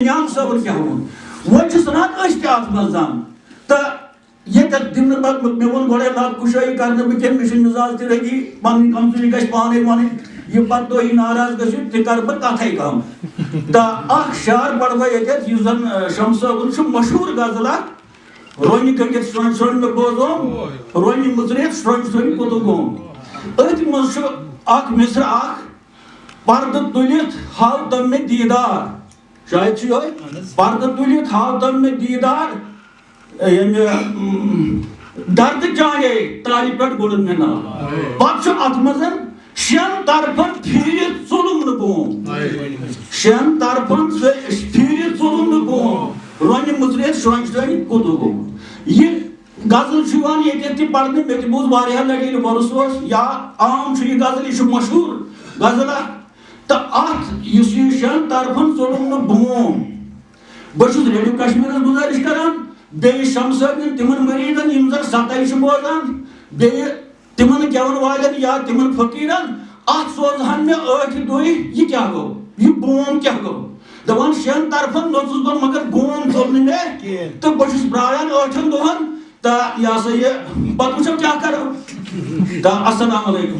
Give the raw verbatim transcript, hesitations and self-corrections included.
جان صٲبن کیٛاہ ووٚن؟ وۄنۍ چھِ سنان أسۍ تہِ اتھ منٛز زن۔ تہٕ ییٚتٮ۪تھ دِمہٕ نہٕ پتہٕ، مےٚ ووٚن گۄڈے لب کُشٲیی کرنہٕ بہٕ کینٛہہ، مےٚ چھُنہٕ مِزاز تہِ رٔدی، پنٕنۍ کمزوری گژھِ پانے ونٕنۍ۔ یہِ پتہٕ تُہۍ ناراض گٔژھِو، تہِ کرٕ بہٕ کتھے کم۔ تہٕ اکھ شعر پرٕ بہٕ ییٚتٮ۪تھ، یُس زن، آ، شمس صٲبُن چھُ مشہوٗر غزل اکھ، رۄنہِ گٔنٛڈِتھ سرٛۄنٛج سرٛۄنٛج مےٚ بوزوم، رۄنہِ مُژرِتھ سرٛۄنٛج سرٛۄنٛج کوٚتُکھ گوم۔ أتھۍ منٛز چھُ اکھ مصرع اکھ، پردٕ تُلِتھ ہاو تم مےٚ دیٖدار۔ شاید چھُ یِہوٚے۔ پردٕ تُلِتھ ہاو تم مےٚ دیٖدار، ییٚمہِ، اۭں، دردٕ چانے تالہِ پٮ۪ٹھ گوٚڑُن مےٚ ناو۔ پتہٕ چھُ اتھ منٛز شٮ۪ن طرفن پھیٖرِتھ ژوٚلُم نہٕ بوم۔ شٮ۪ن طرفن ژٕ-، پھیٖرِتھ ژوٚلُم نہٕ بوم۔ رۄنہِ مُژرِتھ شرۄنٛجہِ سرٛۄنٛجہِ کوٚتُکھ گوم۔ یہِ غزل چھُ یِوان ییٚتٮ۪تھ تہِ پرنہٕ، مےٚ تہِ بوٗز واریاہن لٹہِ، ییٚلہِ وۄرُس اوس، یا عام چھُ یہِ غزل، یہِ چھُ مشہوٗر غزل اکھ۔ تہٕ اتھ یُس یہِ شٮ۪ن طرفن ژوٚلُم نہٕ بوم، بہٕ چھُس ریڈیو کشمیرس گُزٲرِش کران، بیٚیہِ شمس صٲبنٮ۪ن تِمن مریدن یِم زن ستٲے چھِ بوزان، بیٚیہِ تِمن گٮ۪ون والٮ۪ن یا تِمن فقیرن، اتھ سوزہن مےٚ ٲٹھِ دُہۍ، یہِ کیٛاہ گوٚو، یہِ بوم کیٛاہ گوٚو؟ دپان شٮ۪ن طرفن نوٚژُس بہٕ مگر بوم ژوٚل نہٕ مےٚ کِہیٖنۍ۔ تہٕ بہٕ چھُس پراران ٲٹھن دۄہن، تہٕ یہِ ہسا یہِ پتہٕ وٕچھو کیٛاہ کرو۔ تہٕ السلام علیکم۔